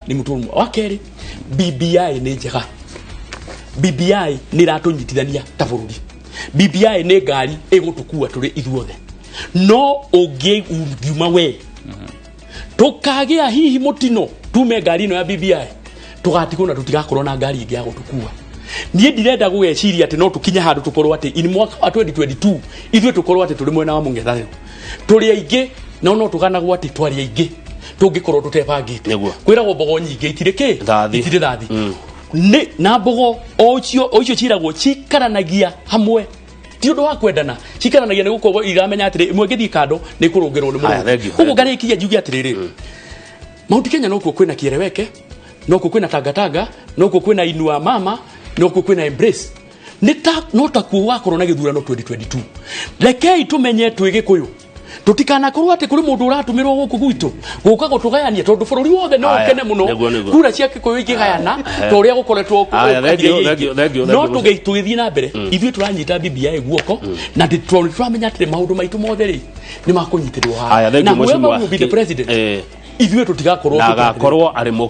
Nĩ mũtũrũ wa kerĩ. BBI nĩ njega. BBI nĩ ĩratũnyitithania ta bũrũri. BBI nĩ ngari ĩgũtũkua tũrĩ ithuothe, no ũngiuma we tũkagĩa hihi mũtino tume ngari ĩno ya BBI, tũgatigwo na tũtigakorwo na ngari ĩngĩ ya gũtũkua. Niĩ ndirenda gũgeciria atĩ no tũkinye handũ tũkorwo atĩ in mwaka wa 2022 ithuĩ tũkorwo atĩ tũrĩ mwena wa mũng'ethanĩro tũrĩ aingĩ, no no tũganagwo atĩ twarĩ aingĩ tũngĩkorwo tũtebangĩte. Kwĩragwo mbogo nyingĩ itirĩ kĩ? Thathi. Itirĩ thathi. Nĩ na mbogo o icio o icio ciragwo cikaranagia hamwe, ti ũndũ wa kwendana, cikaranagia nĩ gũkorwo iramenya atĩrĩ, ĩmwe ĩngĩthiĩ kando nĩ kũrũngĩrwo nĩ Haya, mũrũthi. thank you. Koguo ngarĩkia njuge atĩrĩrĩ, Mount Kenya nokuo kwĩna Kieleweke, nokuo kwĩna Tangatanga, nokuo kwĩna Inua Mama, nokuo kwĩna Embrace. Nĩ ta no takuo gũgakorwo na gĩthurano 2022. Rekei tũmenye twĩ Gĩkũyũ tũtikanakorwo atĩ kũrĩ mũndũ ũratũmĩrwo gũkũ gwitũ gũka gũtũgayania, tondũ bũrũri wothe no Haya, ũkene mũno nĩguo. kura cia Gĩkũyũ ingĩgayana ta ũrĩa gũkoretwo. Haya, thank you, thank you, thank you, No thank you. tũgĩthiĩ na mbere, ithuĩ tũranyita BBI guoko na tondũ tũramenya atĩrĩ, maũndũ maitũ mothe rĩ, nĩ makũnyitĩrwo haha. Haya, thank Na you, whoever Mheshimiwa. will be the president, ithuĩ tũtigakorwo Na tũkĩatĩrĩria. agakorwo arĩ Mũkenya.